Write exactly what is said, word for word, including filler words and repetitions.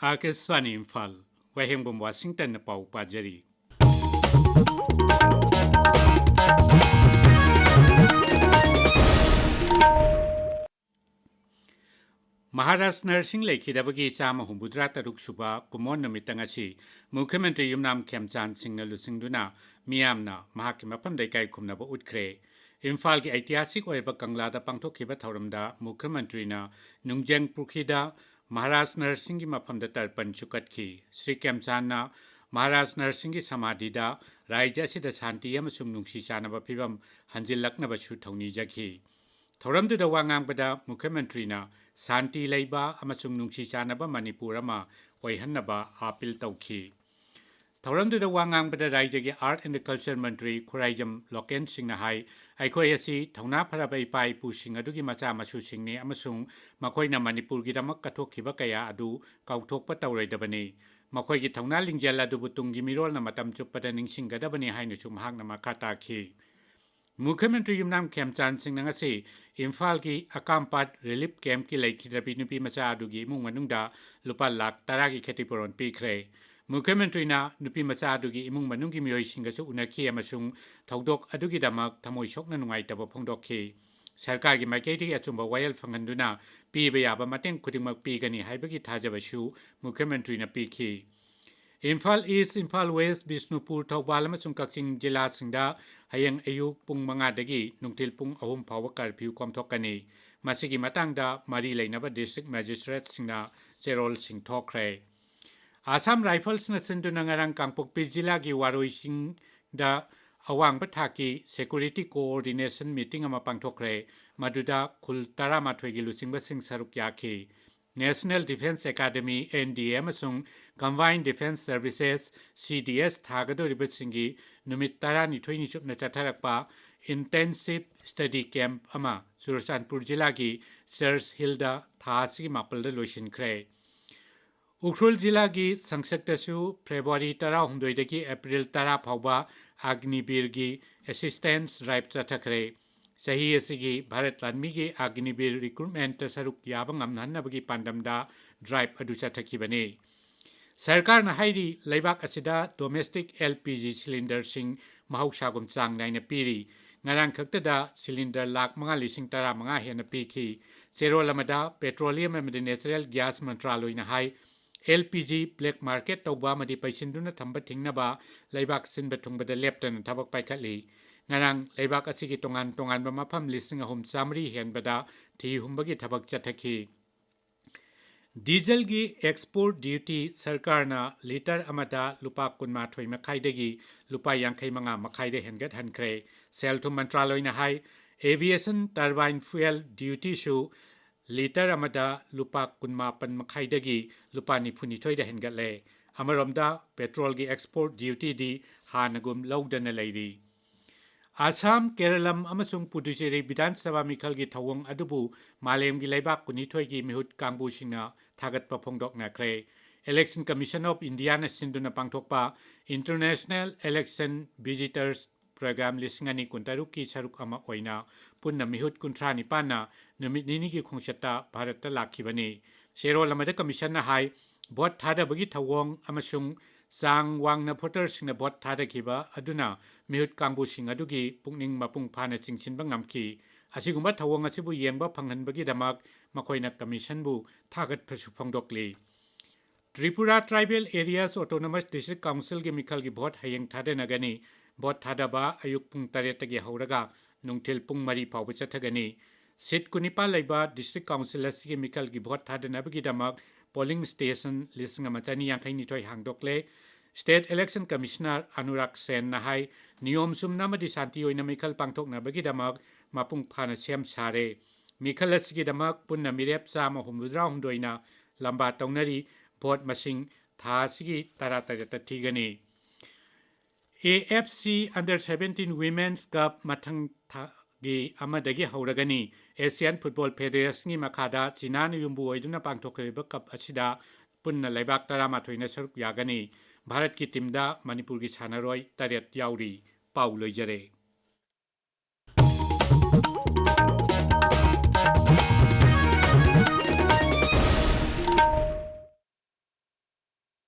ꯑꯥꯀꯥꯁꯕꯥꯅꯤ ꯏꯝꯐꯥꯜ, ꯋꯥꯍꯦꯡꯕꯝ ꯋꯥꯁꯤꯡꯇꯟꯅ ꯄꯥꯎ ꯄꯥꯖꯔꯤ꯫ ꯃꯍꯥꯔꯥꯖ ꯅꯔꯁꯤꯡ ꯂꯩꯈꯤꯗꯕꯒꯤ ꯆꯥꯝꯃ ꯍꯨꯝꯐꯨꯇꯔꯥ ꯇꯔꯨꯛ ꯁꯨꯕ ꯀꯨꯝꯑꯣꯟ ꯅꯨꯃꯤꯠꯇ ꯉꯁꯤ ꯃꯨꯈ꯭ꯌ ꯃꯟꯇ꯭ꯔꯤ ꯌꯨꯝꯅꯥꯝ ꯈꯦꯝꯆꯥꯟ ꯁꯤꯡꯅ ꯂꯨꯆꯤꯡꯗꯨꯅ ꯃꯤꯌꯥꯝꯅ ꯃꯍꯥꯛꯀꯤ ꯃꯐꯝꯗ ꯏꯀꯥꯏ ꯈꯨꯝꯅꯕ ꯎꯠꯈ꯭ꯔꯦ꯫ ꯏꯝꯐꯥꯜꯒꯤ ꯑꯩꯇꯤꯍꯥꯁꯤꯛ ꯑꯣꯏꯔꯕ ꯀꯪꯂꯥꯗ ꯄꯥꯡꯊꯣꯛꯈꯤꯕ ꯊꯧꯔꯝꯗ ꯃꯨꯈ꯭ꯌ ꯃꯟꯇ꯭ꯔꯤꯅ ꯅꯨꯡꯖꯦꯡ ꯄꯨꯈ꯭ꯔꯤꯗ ꯃꯍꯥꯔꯥꯖ ꯅꯔꯁꯤꯡꯒꯤ ꯃꯐꯝꯗ ꯇꯔꯄꯟ ꯆꯨꯀꯠꯈꯤ꯫ ꯁ꯭ꯔꯤ ꯈꯦꯝꯆꯥꯟꯅ ꯃꯍꯥꯔꯥꯖ ꯅꯔꯁꯤꯡꯒꯤ ꯁꯃꯥꯙꯤꯗ ꯔꯥꯖ꯭ꯌ ꯑꯁꯤꯗ ꯁꯥꯟꯇꯤ ꯑꯃꯁꯨꯡ ꯅꯨꯡꯁꯤ ꯆꯥꯟꯅꯕ ꯐꯤꯕꯝ ꯍꯟꯖꯤꯜꯂꯛꯅꯕꯁꯨ ꯊꯧꯅꯤꯖꯈꯤ꯫ ꯊꯧꯔꯝꯗꯨꯗ ꯋꯥ ꯉꯥꯡꯕꯗ ꯃꯨꯈ꯭ꯌ ꯃꯟꯇ꯭ꯔꯤꯅ ꯁꯥꯟꯇꯤ ꯂꯩꯕ ꯑꯃꯁꯨꯡ ꯅꯨꯡꯁꯤ ꯆꯥꯟꯅꯕ ꯃꯅꯤꯄꯨꯔ ꯑꯃ ꯑꯣꯏꯍꯟꯅꯕ ꯑꯥꯄꯤꯜ ꯇꯧꯈꯤ꯫ ꯊꯧꯔꯝꯗꯨꯗ ꯋꯥ ꯉꯥꯡꯕꯗ ꯔꯥꯖ꯭ꯌꯒꯤ Art and Culture Mantri Khuraijam local ꯁꯤꯡꯅ ꯍꯥꯏ, ꯑꯩꯈꯣꯏ ꯑꯁꯤ ꯊꯧꯅꯥ ꯐꯔꯕ ꯏꯄꯥ ꯏꯄꯨꯁꯤꯡ ꯑꯗꯨꯒꯤ ꯃꯆꯥ ꯃꯁꯨꯁꯤꯡꯅꯤ ꯑꯃꯁꯨꯡ ꯃꯈꯣꯏꯅ ꯃꯅꯤꯄꯨꯔꯒꯤꯗꯃꯛ ꯀꯠꯊꯣꯛꯈꯤꯕ ꯀꯌꯥ ꯑꯗꯨ ꯀꯥꯎꯊꯣꯛꯄ ꯇꯧꯔꯣꯏꯗꯕꯅꯤ꯫ ꯃꯈꯣꯏꯒꯤ ꯊꯧꯅꯥ ꯂꯤꯡꯖꯦꯜ ꯑꯗꯨꯕꯨ ꯇꯨꯡꯒꯤ ꯃꯤꯔꯣꯜꯅ ꯃꯇꯝ ꯆꯨꯞꯄꯗ ꯅꯤꯡꯁꯤꯡꯒꯗꯕꯅꯤ ꯍꯥꯏꯅꯁꯨ ꯃꯍꯥꯛꯅ ꯃꯈꯥ ꯇꯥꯈꯤ꯫ ꯃꯨꯈ꯭ꯌ ꯃꯟꯇ꯭ꯔꯤ ꯌꯨꯝꯅꯥꯝ ꯈꯦꯝꯆꯥꯟ ꯁꯤꯡꯅ ꯉꯁꯤ ꯏꯝꯐꯥꯜꯒꯤ ꯑꯀꯥꯝꯄꯥꯠ ꯔꯤꯂꯤꯐ ꯀꯦꯝꯞꯀꯤ ꯂꯩꯈꯤꯗ꯭ꯔꯕꯤ ꯅꯨꯄꯤ ꯃꯆꯥ ꯑꯗꯨꯒꯤ ꯏꯃꯨꯡ ꯃꯅꯨꯡꯗ ꯂꯨꯄꯥ ꯂꯥꯈ ꯇꯔꯥꯒꯤ ꯈꯦꯇꯤꯄꯨꯔꯣꯟ ꯄꯤꯈ꯭ꯔꯦ꯫ ꯃꯨꯈ꯭ꯌ ꯃꯟꯇ꯭ꯔꯤꯅ ꯅꯨꯄꯤ ꯃꯆꯥ ꯑꯗꯨꯒꯤ ꯏꯃꯨꯡ ꯃꯅꯨꯡꯒꯤ ꯃꯤꯑꯣꯏꯁꯤꯡꯒꯁꯨ ꯎꯅꯈꯤ ꯑꯃꯁꯨꯡ ꯊꯧꯗꯣꯛ ꯑꯗꯨꯒꯤꯗꯃꯛ ꯊꯃꯣꯏ ꯁꯣꯛꯅ ꯅꯨꯡꯉꯥꯏꯇꯕ ꯐꯣꯡꯗꯣꯛꯈꯤ꯫ ꯁꯔꯀꯥꯔꯒꯤ ꯃꯥꯏꯀꯩꯗꯒꯤ ꯑꯆꯨꯝꯕ ꯋꯥꯌꯦꯜ ꯐꯪꯍꯟꯗꯨꯅ ꯄꯤꯕ ꯌꯥꯕ ꯃꯇꯦꯡ ꯈꯨꯗꯤꯡꯃꯛ ꯄꯤꯒꯅꯤ ꯍꯥꯏꯕꯒꯤ ꯊꯥꯖꯕꯁꯨ ꯃꯨꯈ꯭ꯌ ꯃꯟꯇ꯭ꯔꯤꯅ ꯄꯤꯈꯤ꯫ ꯏꯝꯐꯥꯜ ꯏꯁ꯭ꯠ, ꯏꯝꯐꯥꯜ ꯋꯦꯁ꯭ꯠ, ꯕꯤꯁꯅꯨꯄꯨꯔ, ꯊꯧꯕꯥꯜ ꯑꯃꯁꯨꯡ ꯀꯛꯆꯤꯡ ꯖꯤꯂꯥꯁꯤꯡꯗ ꯍꯌꯦꯡ ꯑꯌꯨꯛ ꯄꯨꯡ ꯃꯉꯥꯗꯒꯤ ꯅꯨꯡꯊꯤꯜ ꯄꯨꯡ ꯑꯍꯨꯝ ꯐꯥꯎꯕ ꯀꯔꯐ꯭ꯌꯨ ꯀꯣꯝꯊꯣꯛꯀꯅꯤ꯫ ꯃꯁꯤꯒꯤ ꯃꯇꯥꯡꯗ ꯃꯔꯤ ꯂꯩꯅꯕ ꯗꯤꯁꯇ꯭ꯔꯤꯛ ꯃꯦꯖꯤꯁꯇ꯭ꯔꯦꯠꯁꯤꯡꯅ ꯆꯦꯔꯣꯜꯁꯤꯡ ꯊꯣꯛꯈ꯭ꯔꯦ꯫ ꯑꯁꯥꯝ ꯔꯥꯏꯐꯜꯁꯅ ꯁꯤꯟꯗꯨꯅ ꯉꯔꯥꯡ ꯀꯥꯡꯄꯣꯛꯄꯤ ꯖꯤꯂꯥꯒꯤ ꯋꯥꯔꯣꯏꯁꯤꯡꯗ ꯑꯋꯥꯡꯕ ꯊꯥꯛꯀꯤ ꯁꯦꯀ꯭ꯌꯨꯔꯤꯇꯤ ꯀꯣꯑꯣꯔꯗꯤꯅꯦꯁꯟ ꯃꯤꯇꯤꯡ ꯑꯃ ꯄꯥꯡꯊꯣꯛꯈ꯭ꯔꯦ꯫ ꯃꯗꯨꯗ ꯈꯨꯜ ꯇꯔꯥꯃꯥꯊꯣꯏꯒꯤ ꯂꯨꯆꯤꯡꯕꯁꯤꯡ ꯁꯔꯨꯛ ꯌꯥꯈꯤ꯫ National Defence Academy, N D A, ꯑꯃꯁꯨꯡ Combined Defence Services, C D S, ꯊꯥꯒꯗꯧꯔꯤꯕꯁꯤꯡꯒꯤ ꯅꯨꯃꯤꯠ ꯇꯔꯥꯅꯤꯊꯣꯏꯅꯤ ꯆꯨꯞꯅ ꯆꯠꯊꯔꯛꯄ intensive study camp ꯑꯃ ꯆꯨꯔꯆꯥꯟꯄꯨꯔ ꯖꯤꯂꯥꯒꯤ ꯆꯔꯆ ꯍꯤꯜꯗ ꯊꯥ ꯑꯁꯤꯒꯤ ꯃꯥꯄꯜꯗ ꯂꯣꯏꯁꯤꯟꯈ꯭ꯔꯦ꯫ ꯎꯈ꯭ꯔꯨꯜ ꯖꯤꯂꯥꯒꯤ ꯁꯪꯁꯛꯇꯁꯨ ꯐꯦꯕ꯭ꯔꯨꯋꯥꯔꯤ ꯇꯔꯥꯍꯨꯝꯗꯣꯏꯗꯒꯤ ꯑꯦꯄ꯭ꯔꯤꯜ ꯇꯔꯥ ꯐꯥꯎꯕ ꯑꯒꯅꯤꯕꯤꯔꯒꯤ assistance drive ꯆꯠꯊꯈ꯭ꯔꯦ꯫ ꯆꯍꯤ ꯑꯁꯤꯒꯤ ꯚꯥꯔꯠ ꯂꯥꯟꯃꯤꯒꯤ ꯑꯒꯅꯤꯕꯤꯔ ꯔꯤꯀ꯭ꯔꯨꯠꯃꯦꯟꯇ ꯁꯔꯨꯛ ꯌꯥꯕ ꯉꯝꯍꯟꯅꯕꯒꯤ ꯄꯥꯟꯗꯝꯗ drive ꯑꯗꯨ ꯆꯠꯊꯈꯤꯕꯅꯤ꯫ ꯁꯔꯀꯥꯔꯅ ꯍꯥꯏꯔꯤ, ꯂꯩꯕꯥꯛ ꯑꯁꯤꯗ domestic L P G cylinderꯁꯤꯡ ꯃꯍꯧꯁꯥꯒꯨꯝ ꯆꯥꯡ ꯅꯥꯏꯅ ꯄꯤꯔꯤ꯫ ꯉꯔꯥꯡ ꯈꯛꯇꯗ cylinder ꯂꯥꯈ ꯃꯉꯥ ꯂꯤꯁꯤꯡ ꯇꯔꯥꯃꯉꯥ ꯍꯦꯟꯅ ꯄꯤꯈꯤ꯫ ꯆꯦꯔꯣꯜ ꯑꯃꯗ Petroleum ꯑꯃꯗꯤ Natural Gas ꯃꯟꯇ꯭ꯔꯥꯂꯣꯏꯅ ꯍꯥꯏ, L P G black market ꯇꯧꯕ ꯑꯃꯗꯤ ꯄꯩꯁꯤꯟꯗꯨꯅ ꯊꯝꯕ ꯊꯤꯡꯅꯕ ꯂꯩꯕꯥꯛ ꯁꯤꯟꯕ ꯊꯨꯡꯕꯗ ꯂꯦꯞꯇꯅ ꯊꯕꯛ ꯄꯥꯏꯈꯠꯂꯤ꯫ ꯉꯔꯥꯡ ꯂꯩꯕꯥꯛ ꯑꯁꯤꯒꯤ ꯇꯣꯉꯥꯟ ꯇꯣꯉꯥꯟꯕ ꯃꯐꯝ ꯂꯤꯁꯤꯡ ꯑꯍꯨꯝ ꯆꯥꯃꯔꯤ ꯍꯦꯟꯕꯗ ꯊꯤ ꯍꯨꯝꯕꯒꯤ ꯊꯕꯛ ꯆꯠꯊꯈꯤ꯫ ꯗꯤꯖꯜꯒꯤ export duty ꯁꯔꯀꯥꯔꯅ litre ꯑꯃꯗ ꯂꯨꯄꯥ ꯀꯨꯟꯃꯥꯊꯣꯏ ꯃꯈꯥꯏꯗꯒꯤ ꯂꯨꯄꯥ ꯌꯥꯡꯈꯩ ꯃꯉꯥ ꯃꯈꯥꯏꯗ ꯍꯦꯟꯒꯠꯍꯟꯈ꯭ꯔꯦ꯫ ꯁꯦꯜ ꯊꯨꯝ ꯃꯟꯇ꯭ꯔꯥꯂꯣꯏꯅ ꯍꯥꯏ, aviation turbine fuel dutyꯁꯨ litre ꯑꯃꯗ ꯂꯨꯄꯥ ꯀꯨꯟꯃꯥꯄꯟ ꯃꯈꯥꯏꯗꯒꯤ ꯂꯨꯄꯥ ꯅꯤꯐꯨꯅꯤꯊꯣꯏꯗ ꯍꯦꯟꯒꯠꯂꯦ꯫ ꯑꯃꯔꯣꯝꯗ, petrolꯒꯤ export dutyꯗꯤ ꯍꯥꯟꯅꯒꯨꯝ ꯂꯧꯗꯅ ꯂꯩꯔꯤ꯫ ꯑꯁꯥꯝ, ꯀꯦꯔꯂꯝ ꯑꯃꯁꯨꯡ ꯄꯨꯗꯨꯆꯦꯔꯤ ꯕꯤꯙꯥꯟ ꯁꯚꯥ ꯃꯤꯈꯜꯒꯤ ꯊꯧꯑꯣꯡ ꯑꯗꯨꯕꯨ ꯃꯥꯂꯦꯝꯒꯤ ꯂꯩꯕꯥꯛ ꯀꯨꯟꯅꯤꯊꯣꯏꯒꯤ ꯃꯤꯍꯨꯠ ꯀꯥꯡꯕꯨꯁꯤꯡꯅ ꯊꯥꯒꯠꯄ ꯐꯣꯡꯗꯣꯛꯅꯈ꯭ꯔꯦ꯫ Election Commission of Indiaꯅ ꯁꯤꯟꯗꯨꯅ ꯄꯥꯡꯊꯣꯛꯄ International Election Visitors Program ꯂꯤꯁꯤꯡ ꯑꯅꯤ ꯀꯨꯟꯇꯔꯨꯛꯀꯤ ꯁꯔꯨꯛ ꯑꯃ ꯑꯣꯏꯅ ꯄꯨꯟꯅ ꯃꯤꯍꯨꯠ ꯀꯨꯟꯊ꯭ꯔꯥ ꯅꯤꯄꯥꯟꯅ ꯅꯨꯃꯤꯠ ꯅꯤꯅꯤꯒꯤ ꯈꯣꯡꯆꯠꯇ ꯚꯥꯔꯠꯇ ꯂꯥꯛꯈꯤꯕꯅꯤ꯫ ꯆꯦꯔꯣꯜ ꯑꯃꯗ Commissionꯅ ꯍꯥꯏ, vote ꯊꯥꯗꯕꯒꯤ ꯊꯧꯑꯣꯡ ꯑꯃꯁꯨꯡ ꯆꯥꯡ ꯋꯥꯡꯅ voterꯁꯤꯡꯅ vote ꯊꯥꯗꯈꯤꯕ ꯑꯗꯨꯅ ꯃꯤꯍꯨꯠ ꯀꯥꯡꯕꯨꯁꯤꯡ ꯑꯗꯨꯒꯤ ꯄꯨꯛꯅꯤꯡ ꯃꯄꯨꯡ ꯐꯥꯅ ꯆꯤꯡꯁꯤꯟꯕ ꯉꯝꯈꯤ꯫ ꯑꯁꯤꯒꯨꯝꯕ ꯊꯧꯑꯣꯡ ꯑꯁꯤꯕꯨ ꯌꯦꯡꯕ ꯐꯪꯍꯟꯕꯒꯤꯗꯃꯛ ꯃꯈꯣꯏꯅ Commissionꯕꯨ ꯊꯥꯒꯠꯄꯁꯨ ꯐꯣꯡꯗꯣꯛꯂꯤ꯫ Tripura Tribal Areas Autonomous District Councilꯒꯤ ꯃꯤꯈꯜꯒꯤ vote ꯍꯌꯦꯡ ꯊꯥꯗꯅꯒꯅꯤ꯫ Vote ꯊꯥꯗꯕ ꯑꯌꯨꯛ ꯄꯨꯡ ꯇꯔꯦꯠꯇꯒꯤ ꯍꯧꯔꯒ ꯅꯨꯡꯊꯤꯜ ꯄꯨꯡ ꯃꯔꯤ ꯐꯥꯎꯕ ꯆꯠꯊꯒꯅꯤ꯫ Seat ꯀꯨꯟꯅꯤꯄꯥꯜ ꯂꯩꯕ district council ꯑꯁꯤꯒꯤ ꯃꯤꯈꯜꯒꯤ vote ꯊꯥꯗꯅꯕꯒꯤꯗꯃꯛ polling station ꯂꯤꯁꯤꯡ ꯑꯃ ꯆꯅꯤ ꯌꯥꯡꯈꯩ ꯅꯤꯊꯣꯏ ꯍꯥꯡꯗꯣꯛꯂꯦ꯫ State Election Commissioner ꯑꯅꯨꯔꯥꯒ ꯁꯦꯟꯅ ꯍꯥꯏ, ꯅꯤꯌꯣꯝ ꯆꯨꯝꯅ ꯑꯃꯗꯤ ꯁꯥꯟꯇꯤ ꯑꯣꯏꯅ ꯃꯤꯈꯜ ꯄꯥꯡꯊꯣꯛꯅꯕꯒꯤꯗꯃꯛ ꯃꯄꯨꯡ ꯐꯥꯅ ꯁꯦꯝ ꯁꯥꯔꯦ꯫ ꯃꯤꯈꯜ ꯑꯁꯤꯒꯤꯗꯃꯛ ꯄꯨꯟꯅ ꯃꯤꯔꯦꯞ ꯆꯥꯝꯃ ꯍꯨꯝꯐꯨꯇꯔꯥꯍꯨꯝꯗꯣꯏꯅ ꯂꯝꯕꯥ ꯇꯧꯅꯔꯤ꯫ Vote ꯃꯁꯤꯡ ꯊꯥ ꯑꯁꯤꯒꯤ ꯇꯔꯥꯇꯔꯦꯠꯇ ꯊꯤꯒꯅꯤ꯫ A F C Under seventeen Women's Cup ꯃꯊꯪ ꯊꯥꯒꯤ ꯑꯃꯗꯒꯤ ꯍꯧꯔꯒꯅꯤ꯫ Asian Football Federationꯒꯤ ꯃꯈꯥꯗ ꯆꯤꯅꯥꯅ ꯌꯨꯝꯕꯨ ꯑꯣꯏꯗꯨꯅ ꯄꯥꯡꯊꯣꯛꯈ꯭ꯔꯤꯕ cup ꯑꯁꯤꯗ ꯄꯨꯟꯅ ꯂꯩꯕꯥꯛ ꯇꯔꯥꯃꯥꯊꯣꯏꯅ ꯁꯔꯨꯛ ꯌꯥꯒꯅꯤ꯫ ꯚꯥꯔꯠꯀꯤ teamꯗ ꯃꯅꯤꯄꯨꯔꯒꯤ ꯁꯥꯟꯅꯔꯣꯏ ꯇꯔꯦꯠ ꯌꯥꯎꯔꯤ꯫ ꯄꯥꯎ ꯂꯣꯏꯖꯔꯦ꯫